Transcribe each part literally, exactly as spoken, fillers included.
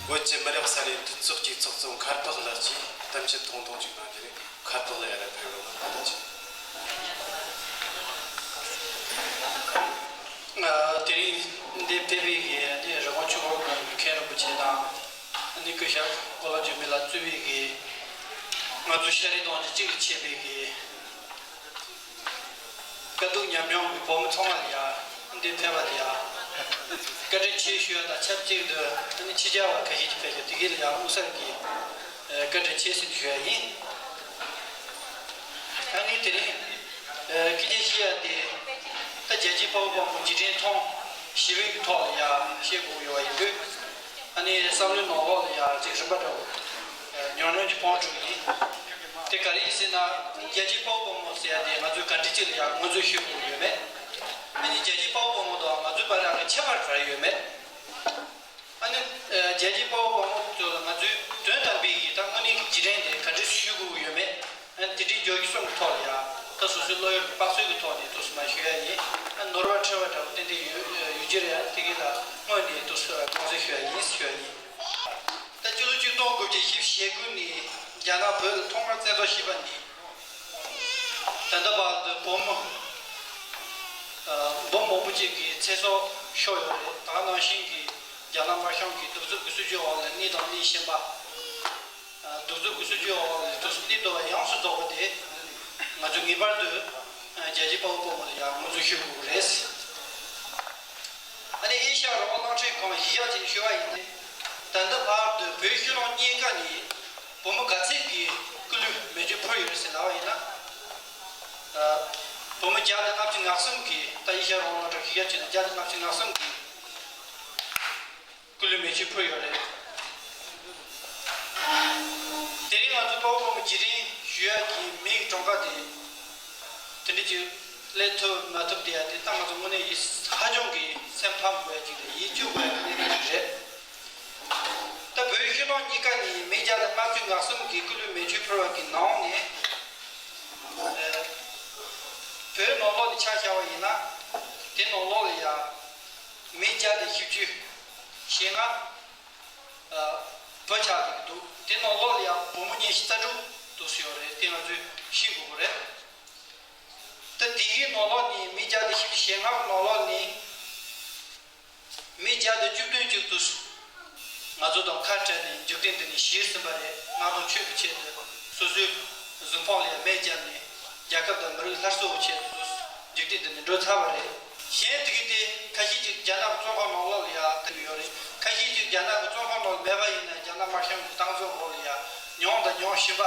བོད་ཀྱི་མི་རབས་གསར་བའི་མཐུན་ཚོགས་ཀྱི་ཚོགས་གཙོ་མཁར་འཕགས་ལགས་ཀྱིས་གཏམ་བཤད་ཐུང་ཐུང་ཅིག་གནང་རྒྱུ་རེད། མཁར་འཕགས་ལགས་ཡར་ཕེབས་རོགས་གནང་། ཐུགས་རྗེ་ཆེ། ཨ། དེ་རིང་འདིར་ཕེབས་པའི་གི་ནི་རི་ཀོན་ཆོས་འཁོར་གྱི་མཁན་རིན་པོ་ཆེ་དང་། ནི་སྐུ་ཞབས་ཀོ་ལོ་ཇོ་མི་ལགས་གཙོས་པའི་གི་ང་ཚོ་ཤ་རི་གདོང་གི་གཅིག་ཏུ་བྱེད་པའི་གི་དཀའ་སྡུག་མཉམ་མྱོང་གི་བོད་མི་ཚང་མ་ལ་ཡ། འདིར་ཕེབས་པ་ལ་ཡ། བཀའ་དྲིན་ཆེ་ཞུ་ཡ་དང་ཆབས་ཅིག་ཏུ་ནི་ཕྱི་རྒྱལ་བ་ཁ་ཤས་ཀྱིས་ཕེབས་ཤག་དེ་གའི་ལ་ཡ་དམིགས་བསལ་གྱི་བཀའ་དྲིན་ཆེ་ཟེར་ཞུ་ཡ་ཡིན། ཨ་ནི་དེ་རིང་སྐད་ཆ་བཤད་ཡ་དེ། ད་རྒྱལ་གཅེས་དཔའ་བོ་དཔའ་མོ་རྗེས་དྲན་ཐེངས་བཞི་པའི་གི་ཐོག་ལ་ཡ་བཤད་དགོས་ཡོད་པ་ཡིན་དུས། ཨ་ནི་བསམ་བློའི་ནང་ལོགས་ལ་ཡ་ཅིག་རིམ་པ་འདྲ་བོ་ཉུང་ཉུང་ཅིག་སྤོང་བཅུག་ཡིན། དེ་ག་རེ་ཡིན་ཟེར་ན། རྒྱལ་གཅེས་དཔའ་བོ་དཔའ་མོ་ཟེར་ཡ་དེ་ང་ཚོས་ག་འདྲ་ཅིག་ལ་ཡ་ངོས་འཛིན་ཞུ་དགོས་ཡོད་མེད། ཨ་ནི་རྒྱལ་གཅེས་དཔའ་བོ་དཔའ་མོ་དང་ང་ཚོའི་བར་ལ་ཁྱད་པར་ག་རེ་ཡོད་མེད། ཨ་ནི་རྒྱལ་གཅེས་དཔའ་བོ་དཔའ་མོ་ཚོ་ལ་ང་ཚོས་དོན་དམ་པའི་ཡི་དྭགས་དངོས་གནས་ཀྱི་རྗེས་དྲན་དེ་ག་འདྲ་ཞུ་དགོས་ཀྱི་ཡོད་མེད། ཨ་ནི་དེ་འདྲའི་བརྗོད་གཞི་གསུམ་གྱི་ཐོག་ལ་ཡ། ད་སོ་སོའི་བློ་ཡུལ་དཔག་ཚོད་ཀྱི་ཐོག་ནས་ཏོག་ཙམ་ཞུ་ཡ་ཡིན། ཨ་ནོར་བ་ཁྲེལ་བ་འདྲ་བོ་ཏན་ཏན་ཡོད་ཡོད་ཀྱི་རེད། ཨ་ནི་དེ་གའི་ལ་སྔོན་ནས་ཏོག་ཙམ་དགོངས་སེལ་ཞུ་ཡ་ཡིན་ཞུ་ཡ་ཡིན། ད་སྤྱི་ལོ་ཆིག་སྟོང་དགུ་བརྒྱ་བཞི་བཅུ་ཞེ་དགུ་ནས་རྒྱ་ནག་བོད་ལ་ཐོག་མར་བཙན་འཛུལ་བྱས་པ་ནས་ད་ལྟ་བར་དུ་བོད་མི་འབུམ་མང་པོ་ཅིག་གི་ཚེ་སྲོག་ཤོར་ཡོད་རེད། ད་ག་ནང་བཞིན་གྱི་རྒྱ་ནག་དམར་གཞུང་གིས་གདུག་རྩུབ་ཀྱི་སྲིད་ཇུས་འོག་ལ་གནས་དང་གནས་བཞིན་པ། གདུག་རྩུབ་ཀྱི་སྲིད་ཇུས་འོག་ལ་ཏོག་ཙམ་གནས་སྡོད་པ་ཡོངས་སུ་རྫོགས་པ་དེ། ང་ཚོས་ངེས་པར་དུ་རྒྱལ་གཅེས་དཔའ་བོ་དཔའ་མོ་ལ་ཡང་ངོས་འཛིན་ཞུ་དགོས་ཀྱི་རེད། ཨ་ནི་ཨེ་ཤ་ཡ་རང་དབང་རླུང་འཕྲིན་ཁང་གཞི་བཞག་ཅིག་ཞུ་བ་ཡིན་ན། ད་ལྟ་བར་དུ་བོད་ཕྱི་ནང་གཉིས་ཀ་ནས་བོད་མི་ག་ཚད་ཀྱིས་སྐུ་ལུས་མེ་མཆོད་ཕུལ་ཡོད་རེད་ཟེར་ལབ་པ་ཡིན་ན། ཨ། བོད་མི་བརྒྱ་དང་ལྔ་བཅུ་ང་གསུམ་གྱིས། ད་ཨེ་ཤ་ཡ་རང་དབང་རླུང་འཕྲིན་གཞི་བཞག་བྱས་ན་བརྒྱ་དང་ལྔ་བཅུ་ང་གསུམ་གྱིས་སྐུ་ལུས་མེ་མཆོད་ཕུལ་ཡོད་རེད། དེ་རིང་ང་ཚོ་དཔའ་བོ་དཔའ་མོ་རྗེས་དྲན་ཞུ་ཡག་གི་མིའི་གྲངས་ཀ་དེ། དེ་འདྲ་ཅིག་སླེབས་ཐུབ་མ་ཐུབ་དེ་ཡ་དེ་ད་ང་ཚོ་དངོས་གནས་ཡིད་ཧ་ཅང་གི་སེམས་ཕམ་དགོས་ཡ་ཅིག་དང་ཡིད་སྐྱོ་དགོས་ཡ་གི་གནས་སྟངས་ཅིག་རེད། ད་བོད་ཕྱི་ནང་གཉིས་ཀ་ནས་མི་བརྒྱ་དང་ལྔ་བཅུ་ང་གསུམ་གྱིས་སྐུ་ལུས་མེ་མཆོད་ཕུལ་བ་གི་ནང་ནས། ཨ། བོད་ནང་ལོགས་ནས་ཆ་བཞག་པ་ཡིན་ན། དེ་ནང་ལོགས་ལ་ཡ་མི་བརྒྱ་དང་བཞི་བཅུ་ཞེ་ལྔ། ཨ། བུད་ཆགས་བསྡད་ཀྱི་འདུག་དེ་ནང་ལོགས་ལ་ཡང་བུ་མོ་ཉི་ཤུ་རྩ་དྲུག་འདུག་སེ་ཡོད་རེད། དེ་ང་ཚོས་ཤེས་དགོས་ཀྱི་རེད། ད་དེ་གའི་ནང་ལོགས་ནས་མི་བརྒྱ་དང་བཞི་བཅུ་ཞེ་ལྔ་གི་ནང་ལོགས་ནས་མི་བརྒྱ་དང་བཅུ་བདུན་ཅིག་འདུག་ང་ཚོ་དང་ཁ་བྲལ་ནས་འཇིག་རྟེན་འདི་ནས་ཞིག་ཟིན་པ་རེད། སྔགས་དང་ཆོས་ཀྱི་ཆེད་དུ་སོ་སོའི་གཟུགས་ཕུང་ལ་ཡང་མེ་བརྒྱབ་ནས། རྒྱལ་ཁབ་དང་མི་རིགས་སླར་གསོ་བའི་ཆེད་དུ་འཇིག་རྟེན་འདི་ནས་འགྲོ་ཚར་བ་རེད། གཞན་དེ་གའི་དེ་ཁ་ཤས་ཅིག་རྒྱ་ནག་གི་བཙོན་ཁང་ནང་ལོགས་ལ་ཡང་བསྡད་ཡོད་རེད། ཁ་ཤས་ཅིག་རྒྱ་ནག་གི་བཙོན་ཁང་ནང་ལ་མེད་པ་ཡིན་ན་རྒྱ་ནག་དམར་གཞུང་གི་སྟངས་འཛིན་འོག་ལ་ཡང་མྱོང་དང་མྱོང་བཞིན་པ་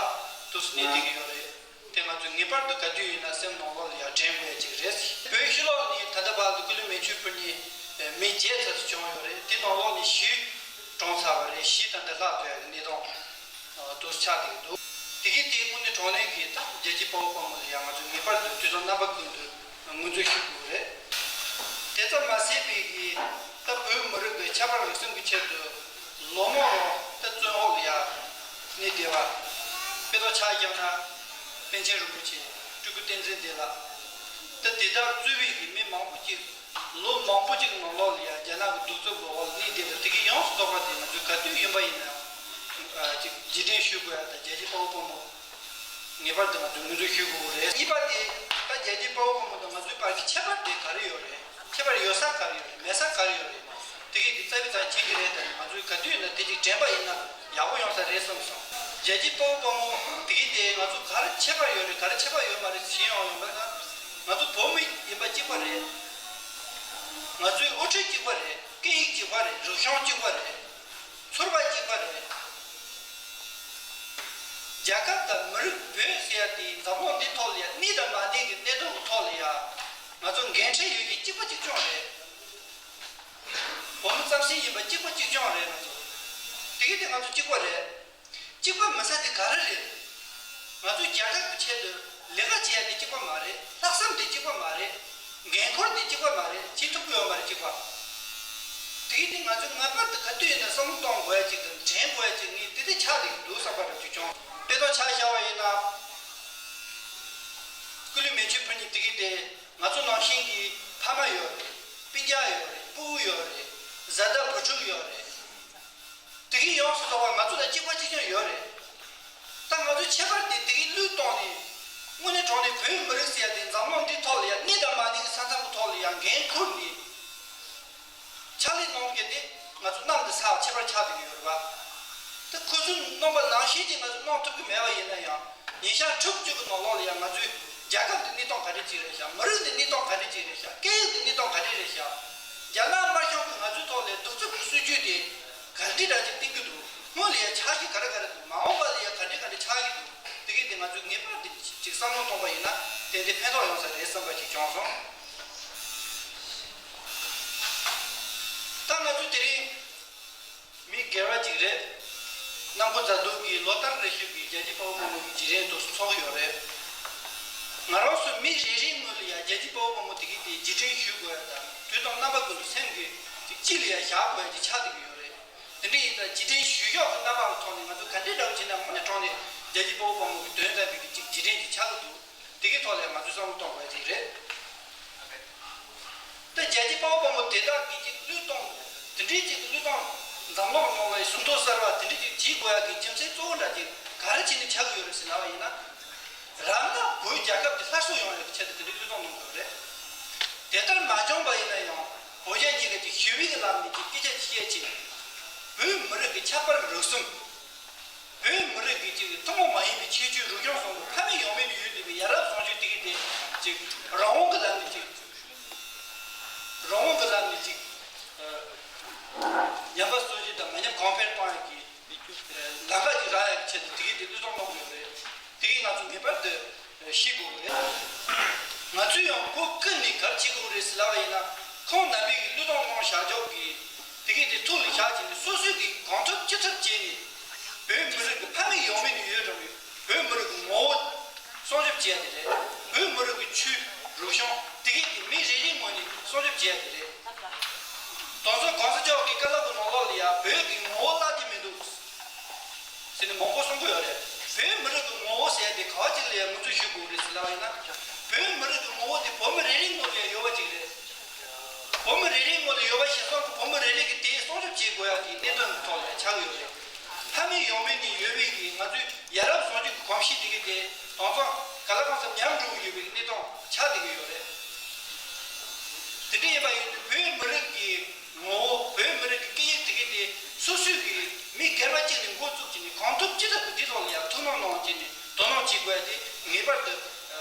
དུ་གནས་བསྡད་ཀྱི་ཡོད་རེད། དེ་ང་ཚོས་ངེས་པར་དུ་ག་དུས་ཡིན་ན་སེམས་ནང་ལོགས་ལ་ཡང་དྲན་དགོས་ཡ་ཅིག་རེད། བོད་ཕྱི་ལོགས་ནས་ད་ལྟ་བར་དུ་སྐུ་ལུས་མེ་མཆོད་ཕུལ་མཁན་མི་བརྒྱད་ཙམ་ཞིག་བྱུང་ཡོད་རེད། དེ་ནང་ལོགས་ནས་བཞི་གྲོངས་ཚར་བ་རེད། བཞི་ད་ལྟ་ལྷག་སྡོད་ཡ་གི་གནས་སྟངས། ཨ། དུ་ཆགས་བསྡད་ཀྱི་འདུག་དེ་གའི་དེ་དངོས་གནས་དྲང་གནས་ཀྱི་ད་རྒྱལ་གཅེས་དཔའ་བོ་དཔའ་མོ་ལ་ཡང་ང་ཚོས་ངེས་པར་དུ་དུས་དང་རྣམ་པ་ཀུན་ཏུ་ངོས་འཛིན་ཞུ་དགོས་རེད། དེ་ཙམ་མ་ཟད་པའི་གི་ད་བོད་མི་རིགས་ཀྱི་ཁྱད་པར་རིག་གསུམ་གྱི་ཆེད་དུ་ལོ་མང་རིང་ད་བཙོན་འོག་ལ་ཡང་གནས་བསྡད་པ། དཔེ་ཐོག་ཆ་བཞག་ན་པཎ་ཆེན་རིན་པོ་ཆེ། སྤྲུལ་སྐུ་བསྟན་འཛིན་བདེ་ལེགས། ད་དེ་དག་གཙོས་པའི་གི་མི་མང་པོ་ཅིག་ལོ་མང་པོ་ཅིག་ནང་ལོགས་ལ་ཡང་རྒྱ་ནག་གི་གདུག་རྩུབ་ཀྱི་འོག་ལ་གནས་བསྡད་པ་དེ་གའི་ཡོངས་སུ་རྫོགས་པ་དེ་ང་ཚོས་ག་དུས་ཡིན་པ་ཡིན་ནའང་ཅིག་རྗེས་དྲན་ཞུ་དགོས་ཡ་དང་རྒྱལ་གཅེས་དཔའ་བོ་དཔའ་མོ་ངེས་པར་དུ་ང་ཚོས་ངོས་འཛིན་ཞུ་དགོས་རེད། གཉིས་པ་དེ་ད་རྒྱལ་གཅེས་དཔའ་བོ་དཔའ་མོ་དང་ང་ཚོའི་བར་གྱི་ཁྱད་པར་དེ་ག་རེ་ཡོད་རེད། ཁྱད་པར་ཡོད་ས་ག་རེ་ཡོད་རེད། མེད་ས་ག་རེ་ཡོད་རེད། དེ་གའི་དེ་རྩ་བའི་རྩ་མཁྱེན་གྱི་རེད། དེ་ང་ཚོས་ག་དུས་ཡིན་ན་དེ་ཅིག་དྲན་པ་ཡིན་ན་ཡག་པོ་ཡོང་ས་རེད་བསམ་སོང་། རྒྱལ་གཅེས་དཔའ་བོ་དཔའ་མོ་དེ་གའི་དེ་ང་ཚོ་ག་རེ་ཁྱད་པར་ཡོད་རེད། ག་རེ་ཁྱད་པར་ཡོད་མ་རེད་ཟེར་ཡོང་ཡོང་པ་ན། ང་ཚོ་བོད་མི་ཡིན་པ་གཅིག་པ་རེད། ང་ཚོའི་དབུ་ཁྲིད་གཅིག་པ་རེད། སྐད་ཡིག་གཅིག་པ་རེད། རིག་གཞུང་གཅིག་པ་རེད། ཚོར་བ་གཅིག་པ་རེད། རྒྱལ་ཁབ་དང་མི་རིགས་བོད་ཟེར་ཡ་དེ་འཛམ་གླིང་འདི་ཐོག་ལ་ཡ་གནས་དང་མ་གནས་ཀྱི་གནད་དོན་གྱི་ཐོག་ལ་ཡ་ང་ཚོ་འགན་འཁྲི་ཡོད་མཁན་གཅིག་པ་གཅིག་རྐྱང་རེད། བོད་མི་རྩམ་ཟན་ཡིན་པ་གཅིག་པ་གཅིག་རྐྱང་རེད། ང་ཚོ་དེ་གི་དེ་ང་ཚོ་གཅིག་པ་རེད། གཅིག་པ་མིན་ས་དེ་ག་རེ་རེད། ང་ཚོ་རྒྱལ་ཁབ་ཀྱི་ཆེད་དུ་ལས་ཀ་བྱེད་ཡ་དེ་གཅིག་པ་མ་རེད། ལྷག་བསམ་དེ་གཅིག་པ་མ་རེད། འགན་ཁུར་དེ་གཅིག་པ་མ་རེད། བྱེད་ཐུབ་ཀྱི་ཡོད་མ་རེད། གཅིག་པ། དེ་གི་དེ་ང་ཚོས་ངེས་པར་དུ་ག་དུས་ཡིན་ན་བསམ་བློ་གཏོང་དགོས་ཡ་གཅིག་དང་དྲན་དགོས་ཡ་གཅིག་ངས་དེ་དེ་ཆགས་བསྡད་ཀྱི་འདུག་བསམ་པ་རེ་ཅིག་བྱུང་། དཔེ་ཐོག་ཆ་བཞག་པ་ཡིན་ན། སྐུ་ལུས་མེ་མཆོད་ཕུལ་མཁན་དེ་གི་དེ་ང་ཚོ་ནང་བཞིན་གྱི་ཕ་མ་ཡོད་རེད། སྤུན་ཀྱག་ཡོད་རེད། སྤུ་གུ་ཡོད་རེད། བཟའ་ཟླ་བུ་ཕྲུག་ཡོད་རེད། དེ་གི་ཡོངས་སུ་རྫོགས་པ་ང་ཚོ་ལ་གཅིག་པ་གཅིག་རྐྱང་ཡོད་རེད། ད་ང་ཚོ་ཁྱད་པར་དེ་དེ་གི་བློས་གཏོང་ནས། དངོས་གནས་དྲང་གནས་བོད་མི་རིགས་ཟེར་ཡ་དེ་འཛམ་གླིང་འདི་ཐོག་ལ་ཡ་གནས་དང་མ་གནས་ཀྱི་ས་མཚམས་ཀྱི་ཐོག་ལ་ཡ་འགན་འཁུར་ནས། ཕྱག་ལས་གནང་མཁན་དེ་ང་ཚོ་གནམ་དང་ས་ཁྱད་པར་ཆགས་བསྡད་ཀྱི་ཡོད་རེད་པ། ད་ཁོ་ཚོས་གནང་པ་ནང་བཞིན་གྱི་ང་ཚོས་གནང་ཐུབ་ཀྱི་མེད་པ་ཡིན་ན་ཡང་། ཉིན་ཤས་དྲུག་ཅུ་གི་ནང་ལོགས་ལ་ཡང་ང་ཚོའི་རྒྱལ་ཁབ་འདི་གནས་སྟངས་ག་འདྲ་ཅིག་རེད་ཤག་མི་རིགས་འདི་གནས་སྟངས་ག་འདྲ་ཅིག་རེད་ཤག་སྐད་ཡིག་འདི་གནས་སྟངས་ག་འདྲ་རེད་ཤག་རྒྱ་ནག་དམར་གཞུང་གིས་ང་ཚོའི་ཐོག་ལ་གདུག་རྩུབ་ཀྱི་སྲིད་ཇུས་དེ་ག་འདྲ་འདྲ་ཅིག་བསྟན་གྱི་འདུག་སྔོན་ལ་ཡང་ཆགས་གཞི་ག་རེ་ག་རེ་འདུག་མ་འོངས་པ་ལ་ཡང་ག་འདྲ་ག་འདྲ་ཆགས་ཀྱི་འདུག་དེ་གས་དེ་ང་ཚོས་ངེས་པར་དུ་ཅིག་བསམ་བློ་གཏོང་པ་ཡིན་ན་ཏན་ཏན་ཕན་ཐོགས་ཡོང་ས་རེད་བསམ་པ་ཅིག་བྱུང་སོང་། ད་ང་ཚོ་དེ་རིང་མི་སྒེར་བ་ཅིག་རེད། གནམ་སྒོ་རྫ་སྟོད་ཀྱི་ལོ་ལྟར་རེ་བཞིན་གྱི་རྒྱལ་གཅེས་དཔའ་བོ་དཔའ་མོ་གི་རྗེས་དྲན་དུ་འཚོགས་ཡོད་རེད། ང་རང་ཚོ་མི་རེ་རེའི་ངོས་ལ་ཡང་རྒྱལ་གཅེས་དཔའ་བོ་དཔའ་མོ་དེ་གས་དེ་རྗེས་དྲན་ཞུ་དགོས་ཡ་དང་དུས་དང་རྣམ་པ་ཀུན་ཏུ་སེམས་ཀྱི་ཅིག་དཀྱིལ་ལ་ཡང་བཞག་དགོས་ཡ་ཅིག་ཆགས་བསྡད་ཀྱི་ཡོད་རེད། དེ་འདྲ་ཡིན་ཙང་རྗེས་དྲན་ཞུ་ཕྱོགས་ཀྱི་རྣམ་པ་ལ་ཐོག་ནས་ང་ཚོ་ག་འདྲའི་འདྲ་བོ་བྱས་ན་དངོས་གནས་དྲང་གནས་རྒྱལ་གཅེས་དཔའ་བོ་དཔའ་མོ་གི་དོན་དམ་པའི་གི་ཅིག་རྗེས་དྲན་ཅིག་ཆགས་ཀྱི་འདུག་དེ་གའི་ཐོག་ལ་ང་ཚོས་བསམ་བློ་གཏོང་དགོས་ཅིག་རེད། ད་རྒྱལ་གཅེས་དཔའ་བོ་དཔའ་མོ་དེ་དག་གི་ཅིག་བློས་གཏོང་། དེ་འདྲའི་ཅིག་བློས་གཏོང་། འཛམ་གླིང་ནང་ལ་ཟུར་འདོན་གསར་བ་དེ་འདྲའི་ཅིག་བྱེད་དགོས་ཡ་གི་རྒྱུ་མཚན་གཙོ་བོ་འདྲ་ཅིག་ག་རེ་བྱས་ནས་ཆགས་ཀྱི་ཡོད་རེད་ཟེར་ལབ་པ་ཡིན་ན། རང་ལ་བོད་རྒྱལ་ཁབ་དེ་སླར་གསོ་ཡོང་ཡག་གི་ཆེད་དུ་དེ་འདྲའི་བློས་གཏོང་གནང་དགོས་རེད། དེ་ལྟར་མ་བྱུང་བ་ཡིན་ན་ཡང་བོད་རྒྱ་གཉིས་ཀ་དེ་ཞི་བའི་གི་ལམ་ནས་ཅིག་སྐད་ཆ་བཤད་ཅིང་། བོད་མི་རིགས་ཀྱི་ཁྱད་པར་རིག་གསུམ། བོད་མི་རིགས་ཀྱི་ཅིག་ཐུན་མོང་མ་ཡིན་པའི་ཁྱད་ཆོས་རིག་གཞུང་སོགས་ལ་ཕ་མེས་ཡང་མེས་ནས་ཡོད་བསྡད་པའི་ཡ་རབས་གསོན་སྤྱོད་དེ་གི་དེ་ཅིག་རང་དབང་གི་ལམ་ནས་ཅིག་རང་དབང་གི་ལམ་ནས་ཅིག་ཉམས་པ་གསོ་བྱེད་དང་མ་ཉམས་གོང་འཕེལ་གཏོང་ཡག་གི་ལམ་ཁ་ཅིག་རག་ཡག་གི་ཆེད་དུ་དེ་གི་དེ་བློས་གཏོང་གནང་དགོས་རེད། དེ་གི་ང་ཚོ་ངེས་པར་དུ་ཤེས་དགོས་ཀྱི་རེད། ང་ཚོས་ཡང་སྒོ་ཀུན་ནས་ག་རེ་བྱེད་དགོས་རེད་ཟེར་ལབ་པ་ཡིན་ན། ཁོང་རྣམ་པས་ཀྱི་བློས་གཏོང་གནང་བཞག་ཕྱོགས་ཀྱི་དེ་གི་དེ་ཐུགས་ལ་བཞག་བྱས་ནས་སོ་སོས་ཀྱི་གང་ཐུབ་ཅི་ཐུབ་བྱས་ནས་བོད་མི་རིགས་ཀྱི་ཕ་མེས་ཡང་མེས་ནས་ཡོད་རུང་བའི་བོད་མི་རིགས་ཀྱི་ངོ་བོ་སྲུང་སྐྱོབ་བྱས་ཏེ་རེད། བོད་མི་རིགས་ཀྱི་ཆོས་རིག་གཞུང་དེ་གས་ཀྱི་མི་རེ་རེའི་ངོས་ནས་སྲུང་སྐྱོབ་བྱས་ཏེ་རེད། དེང་སང་གོང་ས་མཆོག་གི་བཀའ་སློབ་ཀྱི་ནང་ལོགས་ལ་ཡང་བོད་ཀྱི་ངོ་བོ་བརླག་གི་མི་འདུག་ཟེར་ནས་མང་པོ་གསུང་གི་ཡོད་རེད། བོད་མི་རིགས་ཀྱི་ངོ་བོ་ཟེར་ཡ་དེ་ག་བ་ཅིག་ལ་ཡང་ངོས་འཛིན་ཞུ་དགོས་རེད་ཟེར་ལབ་པ་ཡིན་ན། བོད་མི་རིགས་ཀྱི་ངོ་བོ་དེ་བོད་མི་རེ་རེའི་ངོས་ལ་ཡང་ཡོད་པ་ཅིག་རེད། བོད་མི་རེ་རེའི་ངོས་ལ་ཡོད་པ་ཞིག་སོང་གི་བོད་མི་རེ་རེ་གིས་དེ་སྲུང་སྐྱོབ་བྱེད་དགོས་ཡ་གི་གནད་དོན་གྱི་ཐོག་ལ་ཡང་ཆགས་ཀྱི་ཡོད་རེད། ཕ་མེས་ཡང་མེས་ནས་ཡོད་པའི་གི་ང་ཚོའི་ཡ་རབས་གསོན་སྤྱོད་ཀྱི་གོམས་གཤིས་དེ་གི་དེ་དེང་སང་ག་ལ་གང་འཚམ་ཉམས་འགྲོ་གི་ཡོད་པའི་གནས་སྟངས་ཆགས་བསྡད་ཀྱི་ཡོད་རེད། དེ་འདྲ་ཡིན་པ་ཡིན་དུས་བོད་མི་རིགས་ཀྱི་ངོ་བོ་བོད་མི་རིགས་ཀྱི་སྐད་ཡིག་དེ་གི་དེ་སོ་སོའི་གི་མི་སྒེར་པ་གཅིག་ནས་འགོ་བཙུགས་བྱས་ནས་གང་ཐུབ་ཅི་ཐུབ་ཀྱིས་དེ་ཐོག་ལ་ཡང་ཐུགས་སྣང་གནང་བྱས་ནས་དོ་སྣང་བྱེད་དགོས་ཡ་དེ་ངེས་པར་དུ་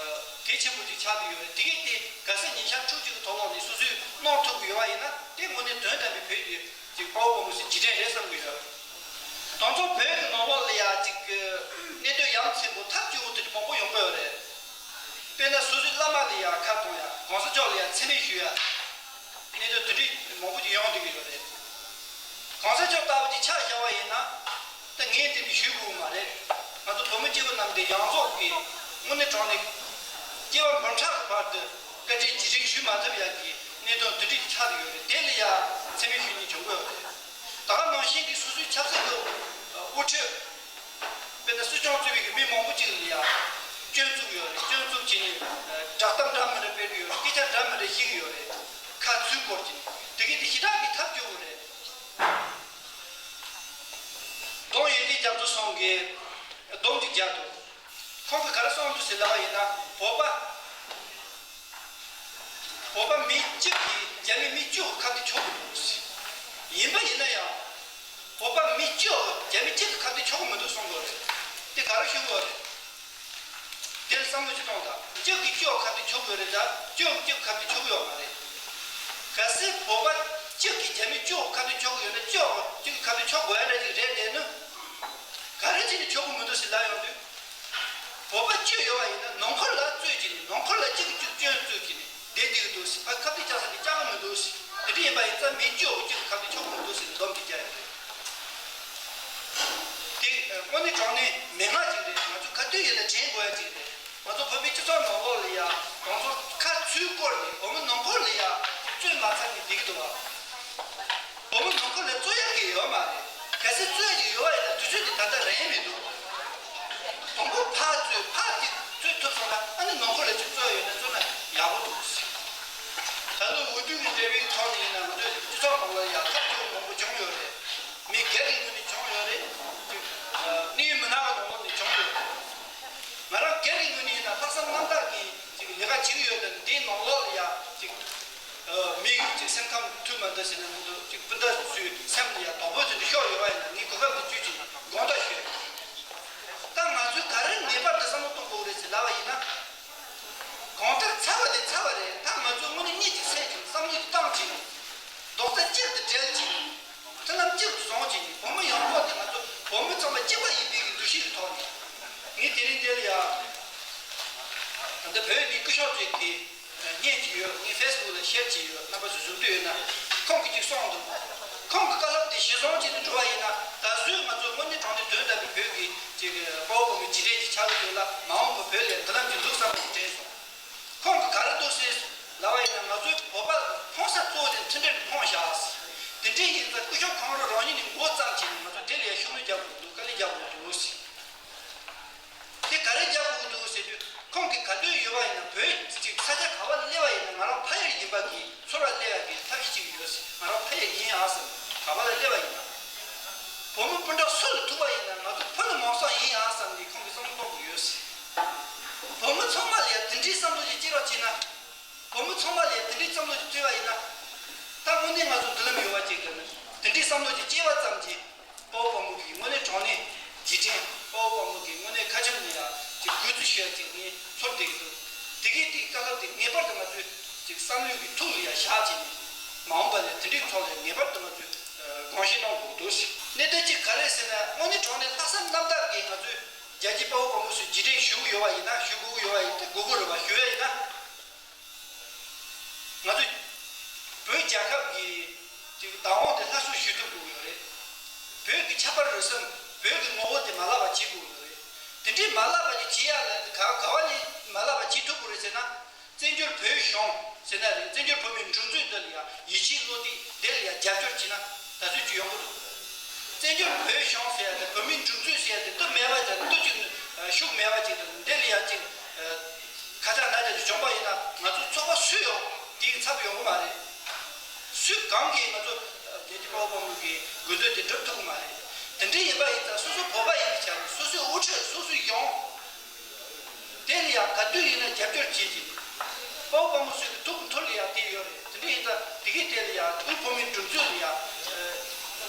གལ་ཆེན་པོ་ཅིག་ཆགས་བསྡད་ཡོད་རེད། དེ་གི་དེ་གལ་སྲིད་ཉིན་ཤས་དྲུག་ཅུ་གི་ཐོག་ལོག་ནས་སོ་སོས་གནང་ཐུབ་ཀྱི་ཡོད་པ་ཡིན་ན་དེ་དངོས་གནས་དོན་དམ་པའི་བོད་ཀྱི་ཅིག་དཔའ་བོ་དཔའ་མོ་ཞིག་རྗེས་དྲན་རེད་བསམ་གྱི་ཡོད། དང་ཐོག་བོད་ཀྱི་ནང་ལོགས་ལ་ཡ་ཅིག་གི་གནད་དོན་ཡ་མཚན་པོ་ཐབས་སྐྱོ་བོ་དེ་འདྲ་མང་པོ་ཡོང་གི་ཡོད་རེད། དཔེར་ན་སོ་སོའི་བླ་མ་ལ་ཡ་ཁ་གཏོང་ཡ། གོང་ས་མཆོག་ལ་ཡ་མཚན་སྨད་ཞུ་ཡ། གནད་དོན་དེ་འདྲ་མང་པོ་ཅིག་ཡོང་བསྡད་ཀྱི་ཡོད་རེད། གོང་ས་མཆོག་ལྟ་བུ་ཅིག་ཆ་བཞག་པ་ཡིན་ན། ད་ངས་དེ་འདྲ་ཞུ་དགོས་མ་རེད། ང་ཚོ་བོད་མི་སྐྱེ་བོ་རྣམས་དེ་ཡོངས་རྫོགས་ཀྱི་དངོས་གནས་དྲང་གནས་སྐྱེ་བ་འབུམ་ཕྲག་གི་བར་དུ་བཀའ་དྲིན་རྗེས་དྲན་ཞུ་མ་ཐུབ་ཡ་གི་གནད་དོན་དེ་འདྲ་ཅིག་ཆགས་བསྡད་ཡོད་རེད། དེ་ལ་ཡ་མཚན་སྨད་ཞུ་མཁན་བྱུང་གི་ཡོད་རེད། ད་ག་ནང་བཞིན་གྱི་སོ་སོའི་ཆབ་སྲིད་ཀྱི་དབུ་ཁྲིད། དཔེར་ན་སྲིད་སྐྱོང་གཙོས་པའི་གི་མི་མང་པོ་ཅིག་ལ་ཡ་སྐྱོན་བཙུགས་ཡོད་རེད། སྐྱོན་བཙུགས་བྱས་ནས་བསྒྲགས་གཏམ་འདྲ་མི་འདྲ་སྤེལ་གྱི་ཡོད་རེད། སྐད་ཆ་འདྲ་མི་འདྲ་བཤད་ཀྱི་ཡོད་རེད། ཁ་ཚུར་བསྐོར་བྱས་ནས་དེ་གས་དེ་ཞེ་དྲག་གི་ཐབས་སྐྱོ་བོ་རེད། ལྡོང་ཡོན་ཏན་རྒྱ་མཚོ་ཚང་གིས་སྡོམ་ཅིག་བརྒྱབ་འདུག་ཁོང་གིས་ག་རེ་གསུངས་འདུག་ཟེར་ལབ་པ་ཡིན་ན། བོད་པ། བོད་པ་མི་གཅིག་གིས་རྒྱ་མི་མི་བཅུ་ཁ་གཏད་གཅོག་གི་འདུག་ཟེར། ཡིན་པ་ཡིན་ན་ཡང་། བོད་པ་མི་བཅུ་རྒྱ་མི་གཅིག་གིས་ཁ་གཏད་གཅོག་གི་མི་འདུག་གསུང་གི་ཡོད་རེད། དེ་ག་རེ་ཞུ་གི་ཡོད་རེད། དེར་བསམ་བློ་ཅིག་གཏོང་དང་། གཅིག་གིས་གཅིག་ཁ་གཏད་གཅོག་གི་ཡོད་རེད་ད། གཅིག་གིས་གཅིག་ཁ་གཏད་གཅོག་གི་ཡོད་མ་རེད། གལ་སྲིད་བོད་པ་གཅིག་གིས་རྒྱ་མི་བཅུ་ཁ་གཏད་གཅོག་གི་ཡོད་ན། གཅིག་གིས་གཅིག་ཁ་གཏད་གཅོག་དགོས་ཡ་འདྲ་ཅིག་རེད་དེ་ནི། ག་རེ་བྱས་ནས་གཅོག་གི་མི་འདུག་ཟེར་ལབ་ཡོང་དུས། བོད་པ་གཅིག་ཡོད་པ་ཡིན་ན་ནང་ཁུལ་ལ་རྩོད་ཀྱི་ནི། ནང་ཁུལ་ལ་གཅིག་གིས་གཅིག་སྐྱོན་རྩོད་ཀྱི་ནི་བསྡད་བསྡད་ཀྱི་འདུག་ཟེར། ཕར་ཁ་གཏད་བཅག་ས་དེ་བཅག་གི་མི་འདུག་ཟེར། དེ་འདྲ་ཡིན་པ་ཡིན་ཙང་མི་གཅིག་གིས་གཅིག་ཁ་གཏད་གཅོག་གི་མི་འདུག་ཟེར་ནས་སྡོམ་གཅིག་བརྒྱབ་ཡོད་རེད། དེ་དངོས་གནས་དྲང་གནས་མན་ངག་ཅིག་རེད། ང་ཚོ་ག་དུས་ཡིན་ན་དྲན་དགོས་ཡ་ཅིག་རེད། ང་ཚོ་བོད་པའི་སྤྱི་ཚོགས་ནང་ལོགས་ལ་ཡ་དེང་སང་ཁ་ཚུར་བསྐོར་ནས་བོད་མི་ནང་ཁུལ་ལ་ཡ་རྩོད་མ་ཚར་ནས་བསྡད་ཀྱི་འདུག་བ། བོད་མི་ནང་ཁུལ་ལ་རྩོད་ཡ་གི་ཡོད་མ་རེད། གལ་སྲིད་རྩོད་ཡ་གི་ཡོད་པ་ཡིན་ན་དུས་ཚོད་དེ་ད་ལྟ་རན་མི་འདུག་དང་པོ་ཕར་རྩོད། ཕར་ཅིག་རྩོད་ཐུབ་སོང་ན། ཨ་ནི་ནང་ཁུལ་ལ་ཅིག་རྩོད་ཡ་ཡོད་ན་རྩོད་ན་ཡག་པོ་འདུག་ད་ལོ་འོས་བསྡུ་གི་འབྲེལ་བའི་ཐོག་ནས་ཡིན་ན་ང་ཚོའི་སྤྱི་ཚོགས་ནང་ལ་ཡ་ཐབས་སྐྱོ་བོ་མང་པོ་བྱུང་ཡོད་རེད། མི་སྒེར་གྱི་ངོས་ནས་བྱུང་ ཟེར་ན་ང་ཚོ་གཅིག་སྤུན་ཟླ་ཚོའི་སེམས་ལ་ཡང་དོགས་པ་ཚོ་འདི་ཤོར་ཡོད་པ་ཡིན་ན། ངས་གོ་སྐབས་འདི་བརྒྱུད་ཅིག་དགོངས་དག་ཞུ། ད་ང་ཚོས་ག་རེ་ངེས་པར་དུ་བསམ་བློ་གཏོང་དགོས་རེད་ཟེར་ལབ་པ་ཡིན་ན། གང་ལྟར་ཚར་བ་དེ་ཚར་བ་རེད། ད་ང་ཚོས་དངོས་གནས་གཉིད་ཅིག་སད་ཅིག་བསམ་བློ་ཅིག་བཏང་ཅིག་རྡོག་རྩ་གཅིག་ཏུ་སྒྲིལ་ཅིག་མཐུན་ལམ་གཅིག་ཏུ་བཟུང་ཅིག་བོད་མི་ཡོངས་རྫོགས་དེ་ང་ཚོ་བོད་མི་ཚང་མ་གཅིག་པ་ཡིན་པའི་གི་འདུ་ཤེས་ཀྱི་ཐོག་ནས། ངས་དེ་རིང་འདིར་ཡ། ད་ལྟ་བོད་ཀྱི་སྐུ་ཞབས་ཚོས་དེ་བརྙན་ཅིག་ཡོད། ངས་ཕེ་སི་བུག་ལ་ཤེར་བྱས་ཡོད། རྣམ་པ་ཚོས་གཟིགས་འདོད་ཡོད་ན། ཁོང་གིས་ཅིག་གསུངས་འདུག་ཁོང་གི་བཀའ་སློབ་དེ་གཞིར་བཟུང་བྱས་ནས་འགྲོ་བ་ཡིན་ན། ད་གཟོད་ང་ཚོ་དངོས་གནས་དྲང་གནས་དོན་དམ་པའི་བོད་ཀྱི་ཅིག་དཔའ་བོ་དཔའ་མོའི་རྗེས་དྲན་ཅིག་ཆགས་ཀྱི་འདུག་ལ། མ་འོངས་པར་བོད་ལ་མདུན་ལམ་ཅིག་འཛུགས་བསམ་པ་ཅིག་དྲན་སོང་། ཁོང་གིས་ག་རེ་འདུག་ཟེར་ལབ་པ་ཡིན་ན། ང་ཚོའི་བོད་པ་ཕོངས་ས་གཙོ་བོ་དེ་མཐུན་སྒྲིལ་ཕོངས་བཞག་དེ་འདྲ་ཡིན་ཙང་སྐུ་ཞབས་ཁོང་རང་རང་ཉིད་ནས་འགོ་བརྩམས་བྱས་ནས་ང་ཚོ་དེ་ལ་ཡ་ཤུགས་སྣོན་རྒྱག་དགོས་འདུག་དཀའ་ལས་རྒྱག་དགོས་འདུག་ཟེར། དེ་ག་རེ་རྒྱག་དགོས་འདུག་ཟེར་དུས། ཁོང་གིས་ག་དུས་ཡོད་པ་ཡིན་ན། བོད་ཅིག་ས་ཆ་ག་པར་སླེབས་པ་ཡིན་ན། ང་རང་ཕ་ཡུལ་ཡིན་པ་གི་ཚོར་བ་སླེབས་ཡ་གི་ཐབས་ཤེས་ཅིག་ཡོད་ཟེར། ང་རང་ཕ་ཡུལ་ཡིན་ཨ་བསམ། ག་པར་ལ་སླེབས་པ་ཡིན་ན། བོད་མི་སྤུན་ཟླ་སུ་ལ་ཐུག་པ་ཡིན་ན་ང་ཚོ་བོད་ལ་མང་སང་ཡིན་ཨ་བསམ་ནས་ཁོང་གིས་བསམ་བློ་གཏོང་གི་ཡོད་ཟེར། བོད་མི་ཚང་མ་ལ་ཡ་དེ་འདྲའི་བསམ་བློ་ཅིག་སྐྱེ་རོགས་བྱས་ན། བོད་མི་ཚང་མ་ལ་ཡ་དེ་འདྲའི་བསམ་བློ་ཅིག་སྐྱེ་བ་ཡིན་ན། ད་དངོས་གནས་ང་ཚོ་མདུན་ལམ་ཡོད་པ་ཅིག་དང་། དེ་འདྲའི་བསམ་བློ་ཅིག་སྐྱེ་བ་ཙམ་གྱིས། དཔའ་བོ་དཔའ་མོ་གི་དངོས་གནས་དྲང་གནས་རྗེས་དྲན། དཔའ་བོ་དཔའ་མོ་གི་དངོས་གནས་ཁ་ཆེམས་ལ་ཡ་ཅིག་གུས་བརྩི་ཞུ་ཡ་ཅིག་ངས་ཚོར་བསྡད་ཀྱི་འདུག་དེ་གས་དེའི་བཀའ་སློབ་དེ་ངེས་པར་དུ་ང་ཚོས་ཅིག་བསམ་བློའི་གི་ཐུགས་ལ་ཡ་བཞག་བྱས་ནས། མ་འོངས་པ་ལ་དེ་འདྲའི་ཐོག་ལ་ངེས་པར་དུ་ང་ཚོས་དགོངས་བཞེས་གནང་དགོས་འདུག་ཟེར། གནད་དོན་གཅིག་ག་རེ་ཟེར་ན། དངོས་གནས་དྲང་གནས་ལྷག་བསམ་རྣམ་དག་གིས་ང་ཚོས་རྒྱལ་གཅེས་དཔའ་བོ་དཔའ་མོ་ཚོའི་རྗེས་དྲན་ཞུ་གི་ཡོད་པ་ཡིན་ན། ཞུ་དགོས་ཀྱི་ཡོད་པ་ཡིན་ན། དགོས་ཀྱི་རེད་པ། ཞུ་ཡ་ཡིན་ན། ང་ཚོ་བོད་རྒྱལ་ཁབ་ཀྱི་ཅིག་བདག་དབང་དེ་སླར་གསོ་ཞུ་ཐུབ་དགོས་ཀྱི་ཡོད་རེད། བོད་ཀྱི་ཆབ་དཔལ་རུ་གསུམ། བོད་ཀྱི་ངོ་བོ་དེ་མ་བརླག་པ་བྱེད་དགོས་ཀྱི་ཡོད་རེད། དེ་འདྲའི་མ་བརླག་པ་ཅིག་བྱེད་ཡ་ལ་ག་ག་བ་ནས་མ་བརླག་པ་བྱེད་ཐུབ་དགོས་རེད་ཟེར་ན། བཙན་བྱོལ་བོད་གཞུང་ཟེར་ན་རེད། བཙན་བྱོལ་བོད་མིའི་སྒྲིག་འཛུགས་འདི་ལ་ཡ་ཡིད་ཆེས་བློ་གཏད། དེ་ལ་ཡ་རྒྱབ་སྐྱོར་བྱས་ན་ད་གཟོད་ཅིག་ཡོང་གི་འདུག་བཙན་བྱོལ་བོད་གཞུང་ཟེར་ཡ་དེ། བོད་མིའི་སྒྲིག་འཛུགས་ཟེར་ཡ་དེ་འདི་མེད་པ་དང་འདི་ཅིག་ཤུགས་མེད་པ་ཅིག་དང་། དེ་ལ་ཡ་ཅིག་ཁ་ཆག་ན་ཆག་ཅིག་བྱུང་པ་ཡིན་ན། ང་ཚོ་ཚོགས་པ་སུ་ཡོང་དེའི་ཚབ་ཡོང་གི་མ་རེད། སུ་གང་གིས་ང་ཚོ་རྒྱལ་གཅེས་དཔའ་བོ་དཔའ་མོ་གི་དགོས་འདུན་དེ་སྒྲུབ་ཐུབ་ཀྱི་མ་རེད། དེ་འདྲ་ཡིན་པ་ཡིན་ཙང་སོ་སོ་བོད་པ་ཡིན་པའི་ཆ་ནས་སོ་སོའི་དབུ་ཁྲིད་སོ་སོས་ཡོང་། དེ་ལ་ཡང་ག་དུས་ཡིན་ན་རྒྱབ་སྐྱོར་བྱེད་ཅིང་། དཔའ་བོ་དཔའ་མོ་ཚོའི་ཐུགས་ཀྱི་ཐོག་ལ་ཡང་དེ་ཡོད་རེད། དེ་འདྲ་ཡིན་ཙང་དེ་གའི་ཐད་ལ་ཡང་བོད་མིའི་སྒྲིག་འཛུགས་ལ་ཡང་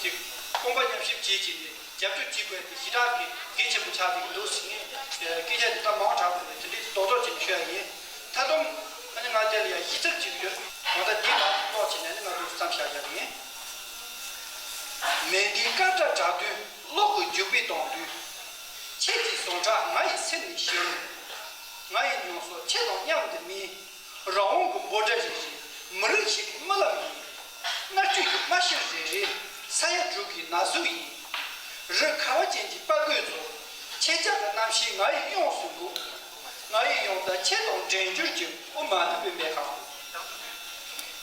ཅིག་དཔུང་པ་མཉམ་གཤིབ་བྱེད་ཅིང་ནས་རྒྱབ་སྐྱོར་བྱེད་དགོས་པའི་ཞེ་དྲག་གི་གལ་ཆེན་པོ་ཆགས་བསྡད་ཀྱི་འདུག་ཟེར་ནས། སྐད་ཆ་དེ་ད་མང་དྲགས་པ་རེད། དེ་འདྲའི་རྡོག་རྡོག་ཅིག་ཤོད་ཡ་ཡིན། མཐའ་སྡོམ་ཨ་ནི་ང་དེ་ལ་ཡང་ཞིབ་ཚགས་ཅིག་ཡོད། གང་ལྟར་འདི་ང་ཀློག་བྱས་ནས་ནི་ང་ཚོ་མཚམས་བཞག་ཡ་ཡིན། མེ་འདིའི་སྐད་སྒྲ་གྲགས་དུས་གློག་གི་རྒྱུག་པའི་གདངས་དུས། ཁྱེད་ཀྱི་ཟུངས་ཁྲག་ང་ཡི་སེམས་ནས་ཞུ། ང་ཡི་མྱོང་ཚོར་ཁྱེད་དང་མཉམ་དུ་སྨིན། རང་དབང་གི་འབོད་སྒྲ་རེ་རེ། མི་རིགས་ཤིག་གི་རྨི་ལམ་ཡིན། མནར་གཅོད་ཀྱི་རྨ་ཤིང་རེ་རེ། ས་ཡ་དྲུག་གི་ན་ཟུག་ཡིན། རི་ཁ་བ་ཅན་གྱི་དཔའ་རྒོད་ཚོ། ཁྱེད་ཅག་གི་རྣམ་ཤེས་ང་ཡི་གཡང་སུ་འགུག་ང་ཡི་ཡང་དག་ཁྱེད་དང་འདྲེན་གྱུར་ཅིག་དབུ་མ་ནི་པདྨའི་ཁང་།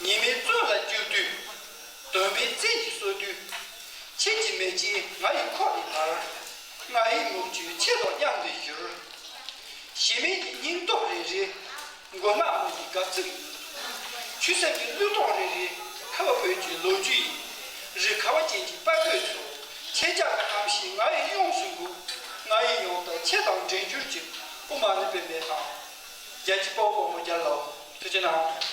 ཉི་མའི་བཙོན་ལ་བཅུག་དུས། དོན་མེད་བཙན་གྱིས་གསོད་དུས། ཁྱེད་ཀྱི་མེ་ལྕེ་ང་ཡི་ཁོག་ནས་འབར། ང་ཡི་མུ་ཁྱུད་ཁྱེད་དང་མཉམ་དུ་བཞུར། གཞི་མེད་ཀྱི་སྙིང་སྟོབས་རེ་རེ། མགོ་ནག་མོ་ཡི་དགའ་ཚིག་ཡིན། ཆུ་སེམས་ཀྱི་བློས་གཏོང་རེ་རེ། ཁ་བ་བོད་ཀྱི་ལོ་རྒྱུས་ཡིན། རི་ཁ་བ་ཅན་གྱི་དཔའ་རྒོད་ཚོ། ཁྱེད་ཅག་གི་རྣམ་ཤེས་ང་ཡི་གཡང་སུ་འགུག་ང་ཡི་ཡང་དག་ཁྱེད་དང་འདྲེན་གྱུར་ཅིག་དབུ་མ་ནི་པདྨའི་ཁང་། རྒྱལ་གཅེས་དཔའ་བོ་དཔའ་མོ་རྒྱལ་ལོ། ཐུགས་རྗེ་གནང་།